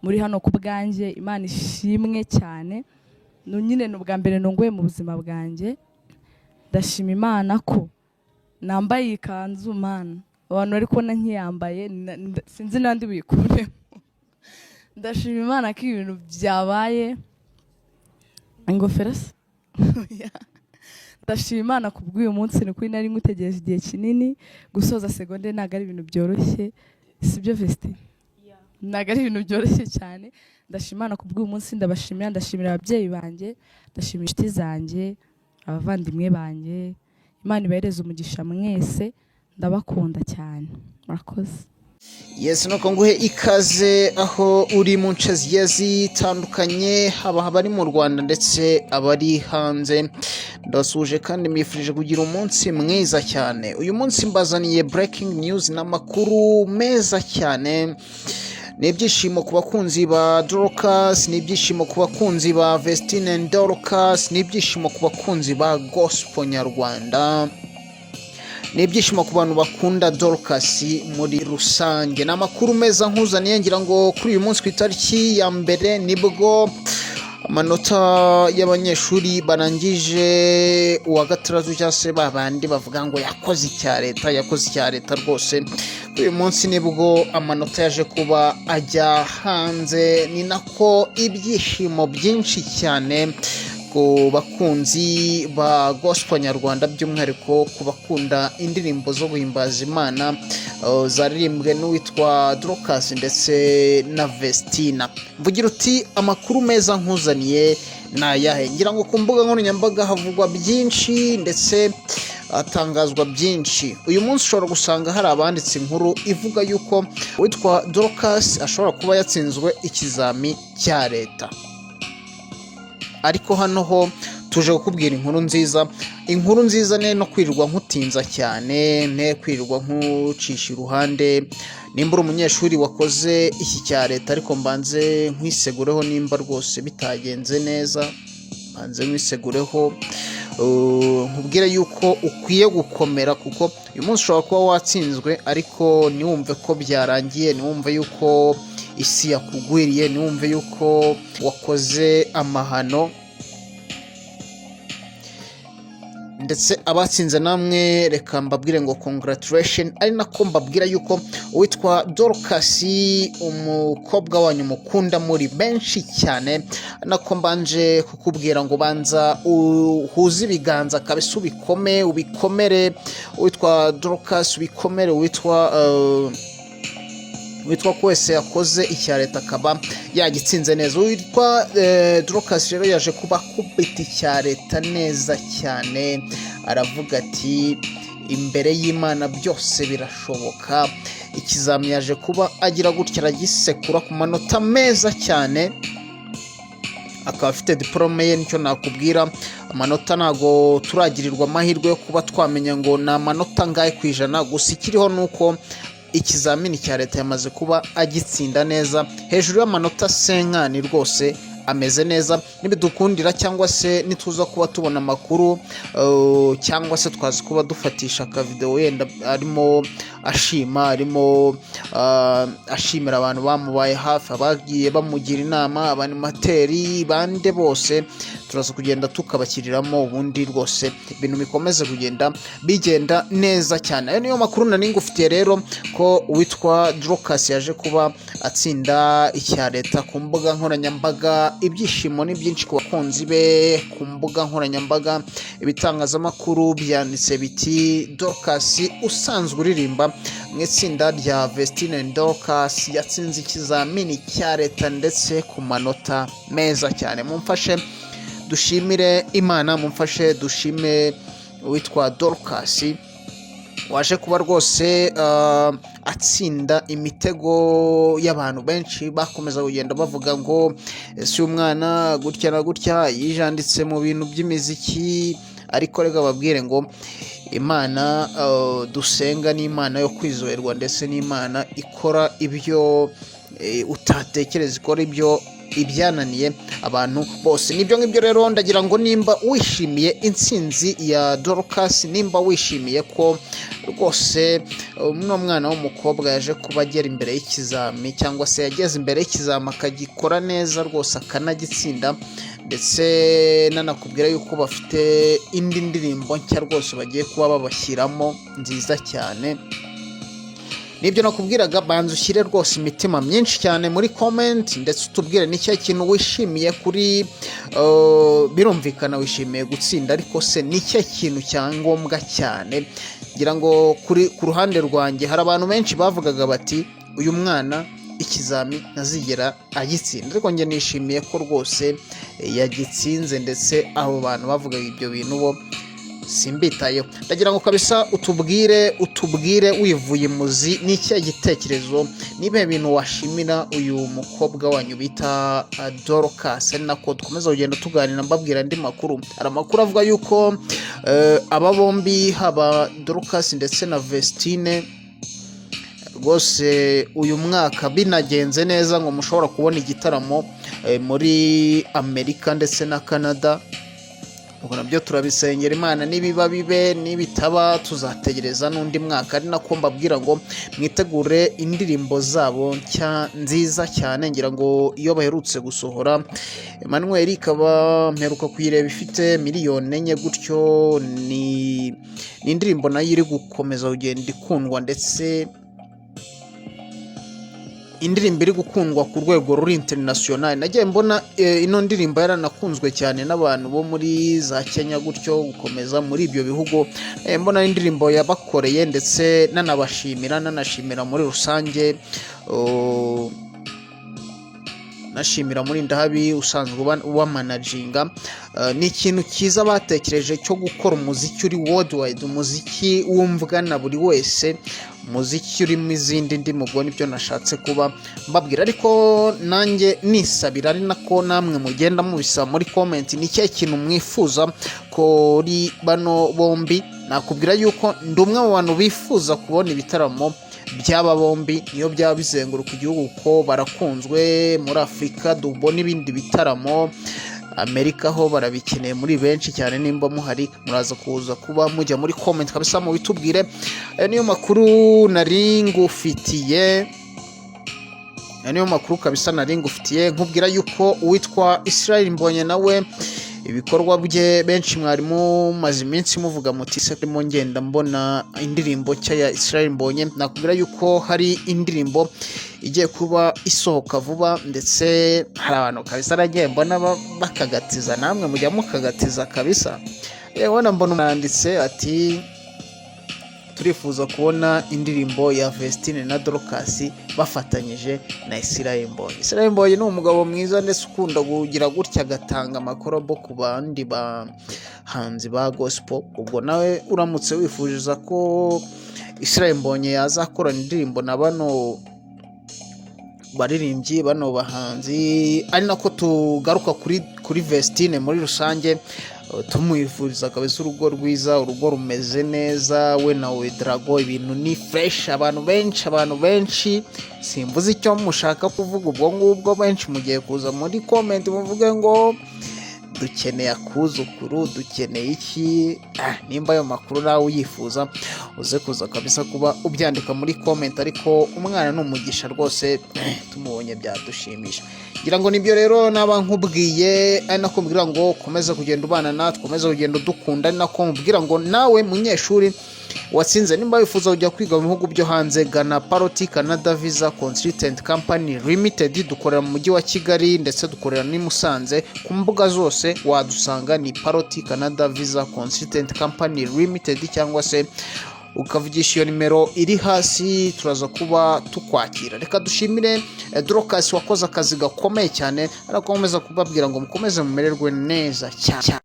Muri hano ku bwanjye, Imana ishimwe cyane. Nyine ni ubwa mbere nunguye mu buzima bwanjye. Ndashima Imana ko nambaye iyi kanzu. Mana, abantu bari kubona nkiyambaye, sinzi n'andi buyikuremo. Ndashima Imana ko ibintu byabaye. Ingofero se? Ndashima Imana ku bw'uyu munsi. Ni ukuri nari nkutegereje igihe kinini. Gusoza segonderi ntabwo ari ibintu byoroshye, sibyo, Vesti? Ntabwo ari ibintu byoroshye cyane. Ndashima Imana ku bw'uyu munsi. Ndabashimira, ndashimira ababyeyi banjye, ndashimira inshuti zanjye, abavandimwe banjye. Imana ibahereze umugisha mwese, ndabakunda cyane, murakoze. Yes, nuko nguhe ikaze aho uri mu nce zigiye zitandukanye, haba abari mu Rwanda ndetse abari hanze. Ndabasuhuje kandi mbifurije kugira umunsi mwiza cyane. Uyu munsi mbazaniye breaking news n'amakuru meza cyane. Ni ibyishimo ku bakunzi ba Dorcas, ni ibyishimo ku bakunzi ba Vestine and Dorcas, ni ibyishimo ku bakunzi ba gospel nyarwanda, ni ibyishimo ku bantu bakunda Dorcas muri rusange. Ni amakuru meza nkuzaniye. Ngira ngo kuri uyu munsi, ku itariki ya 1, nibwo amanota y'abanyeshuri barangije uwa gatandatu, cyangwa se babandi bavuga ngo yakoze icya leta, yakoze icya leta rwose. Uyu munsi nibwo amanota yaje kuba ajya hanze. Ni nako ibyishimo byinshi cyane ku bakunzi ba gospel nyarwanda, by'umwihariko ku bakunda indirimbo zo guhimbaza Imana zaririmbwe n'uwitwa Dorcas ndetse na Vestina. Mvugira uti: "Amakuru meza nkuzaniye ni ayahe?" Ngira ngo ku mbuga nkoranyambaga havugwa byinshi ndetse hatangazwa byinshi. Uyu munsi ushobora gusanga hari abanditse inkuru ivuga yuko uwitwa Dorcas ashobora kuba yatsinzwe ikizami cya leta, ariko hano ho tuje kukubwira inkuru nziza. Inkuru nziza ni no kwirirwa nkutinza cyane, ne kwirirwa nkucisha iruhande. Nimba uri umunyeshuri wakoze iki cya leta, ariko mbanze nkwisegureho nimba rwose bitagenze neza, mbanze nkwisegureho, nkubwire yuko ukwiye gukomera, kuko uyu munsi ushobora kuba watsinzwe, ariko ntiwumve ko byarangiye, ntiwumve yuko isi yakugwiriye, ntiwumve yuko wakoze amahano. Ndetse abatsinze namwe, reka mbabwire ngo congratulation, ari nako mbabwira yuko uwitwa Dorcas, umukobwa wanyu mukunda muri benshi cyane, ari nako mbanje kukubwira ngo banza uhuze ibiganza kabisa, ubikome, ubikomere uwitwa Dorcas, ubikomere witwa ko wese yakoze icya leta akaba yagitsinze neza. Uwitwa Dorcas rero yaje kuba akubita icya leta neza cyane, aravuga ati: "Imbere y'Imana byose birashoboka." Ikizami yaje kuba agira gutya aragisekura ku manota meza cyane, akaba afite diporome ye. Nicyo nakubwira, amanota ntabwo turagirirwa amahirwe yo kuba twamenya ngo ni amanota angahe ku ijana. Gusa ikiriho ni uko ikizamini cya leta yamaze kuba agitsinda neza, hejuru y'amanota 50 rwose, ameze neza. Nibidukundira cyangwa se nituza kuba tubona amakuru, cyangwa se twaza kuba dufatisha akavidewo wenda arimo ashima, arimo ashimira abantu bamubaye hafi, abagiye bamugira inama, abanimateri bande bose, turaza kugenda tukabakiriramo, ubundi rwose ibintu bikomeze kugenda bigenda neza cyane. Ayo niyo makuru nari ngufitiye rero, ko uwitwa Dorcas yaje kuba atsinda icya leta. Ku mbuga nkoranyambaga ibyishimo ni byinshi ku bakunzi be. Ku mbuga nkoranyambaga ibitangazamakuru byanditse biti: "Dorcas usanzwe uririmba mu itsinda rya Vestine and Dorcas yatsinze ikizamini cya leta ndetse ku manota meza cyane." Mumfashe dushimire Imana, mumfashe dushime uwitwa Dorcas waje kuba rwose atsinda imitego y'abantu benshi bakomeza kugenda bavuga ngo ese uyu mwana gutya na gutya yijanditse mu bintu by'imiziki. Ariko reka babwire ngo Imana dusenga ni Imana yo kwizerwa, ndetse n'Imana ikora ibyo utatekereza, ikora ibyo ibyananiye abantu bose. Nibyo ngibyo rero. Ndagira ngo nimba wishimiye intsinzi ya Dorcas, nimba wishimiye ko rwose uno mwana w'umukobwa yaje kuba agera imbere y'ikizami, cyangwa se yageze imbere y'ikizami akagikora neza rwose akanagitsinda, ndetse nanakubwira yuko bafite indi ndirimbo nshya rwose bagiye kuba babashyiramo nziza cyane. Nibyo nakubwiraga, banza ushyire rwose imitima myinshi cyane muri comment, ndetse utubwire n'icyo kintu wishimiye kuri birumvikana wishimiye gutsinda, ariko se ni cyo kintu cya ngombwa cyane? Ngira ngo ku ruhande rwanjye hari abantu benshi bavugaga bati: "Uyu mwana ikizami ntazigera agitsinda," ariko njye nishimiye ko rwose yagitsinze, ndetse abo bantu bavugaga ibyo bintu bo simbitayeho. Ndagira ngo kabisa utubwire wivuye imuzi, ni ikihe gitekerezo, niba bintu washimira uyu mukobwa wanyu bita Dorcas? Ari nako dukomeza kugenda tuganira, mbabwira andi makuru. Hari amakuru avuga yuko aba bombi, haba Dorcas ndetse na Vestine, rwose uyu mwaka binagenze neza ngo mushobora kubona igitaramo muri Amerika ndetse na Canada. Ubwo nabyo turabisengera Imana, nibiba bibe, nibitaba tuzategereza n'undi mwaka. Ari nako mbabwira ngo mwitegure indirimbo zabo nshya nziza cyane. Ngira ngo iyo baherutse gusohora Emmanuel ikaba mperuka kuyireba ifite miliyoni 4 gutyo. Ni indirimbo nayo iri gukomeza kugenda ikundwa, ndetse indirimbo iri gukundwa ku rwego ruri international. Nagiye mbona ino ndirimbo yaranakunzwe cyane n'abantu bo muri za Kenya gutyo, gukomeza muri ibyo bihugu. Mbona indirimbo yabakoreye, ndetse nanabashimira, nanashimira muri rusange, nashimira muri Ndahabi usanzwe ubamanaginga. Ni ikintu cyiza batekereje cyo gukora umuziki uri worldwide, umuziki wumvwa na buri wese, umuziki urimo izindi ndimi. Ubwo nibyo nashatse kuba mbabwira, ariko nanjye nisabira, ari nako namwe mugenda mubisaba muri comment, ni ikihe kintu mwifuza kuri bano bombi? Nakubwira yuko ndi umwe mu bantu bifuza kubona ibitaramo by'aba bombi, niyo byaba bizenguruka igihugu, kuko barakunzwe muri Afurika. Tubona ibindi bitaramo Amerika ho barabikeneye muri benshi cyane. Nimba muhari muraza kuza kuba mujya muri comment kabisa mubitubwire. Ayo niyo makuru nari ngufitiye, ayo niyo makuru kabisa nari ngufitiye. Nkubwira yuko uwitwa Israel Mbonye nawe ibikorwa bye benshi mwari mumaze iminsi muvuga muti: "Se ndimo ngenda mbona indirimbo nshya ya Israel Mbonye?" Nakubwira yuko hari indirimbo igiye kuba isohoka vuba, ndetse hari abantu kabisa nagiye mbona bakagatiza. Namwe mujya mukagatiza kabisa. Yewe mbona umwanditse ati: "Turifuza kubona indirimbo ya Vestine na Dorcas bafatanyije na Israel Mbonyi." Israel Mbonyi ni umugabo mwiza, ndetse ukunda kugira gutya agatanga amacollabo ku bandi bahanzi ba gospel. Ubwo nawe uramutse wifuza ko Israel Mbonyi yazakorana indirimbo na bano baririmbyi, bano bahanzi, ari nako tugaruka kuri Vestine muri rusange, tumwifuriza kabisa urugo rwiza, urugo rumeze neza, we na Drago ibintu ni fresh. Abantu benshi simvuze icyo mushaka kuvuga. Ubwo ngubwo benshi mugiye kuza muri comment muvuge ngo dukeneye akuzukuru, dukeneye iki. Nimba ayo makuru nawe uyifuza, uze kuza kabisa kuba ubyandika muri comment. Ariko umwana ni umugisha rwose, tumubonye byadushimisha. Ngira ngo nibyo rero naba nkubwiye, ari nako mbwira ngo komeza kugenda ubana natwe, komeza kugenda udukunda, ari nako nkubwira ngo nawe munyeshuri watsinze, nimba wifuza kujya kwiga mu bihugu byo hanze, gana Paroti Canada Visa Consultant Company Limited. Dukorera mu mujyi wa Kigali, ndetse dukorera n'i Musanze. Ku mbuga zose wadusanga ni Paroti Canada Visa Consultant Company Limited, cyangwa se ukavugisha iyo nimero iri hasi, turaza kuba tukwakira. Reka dushimire Dorcas wakoze akazi gakomeye cyane, arakomeza kubabwira ngo mukomeze mumererwe neza cyane.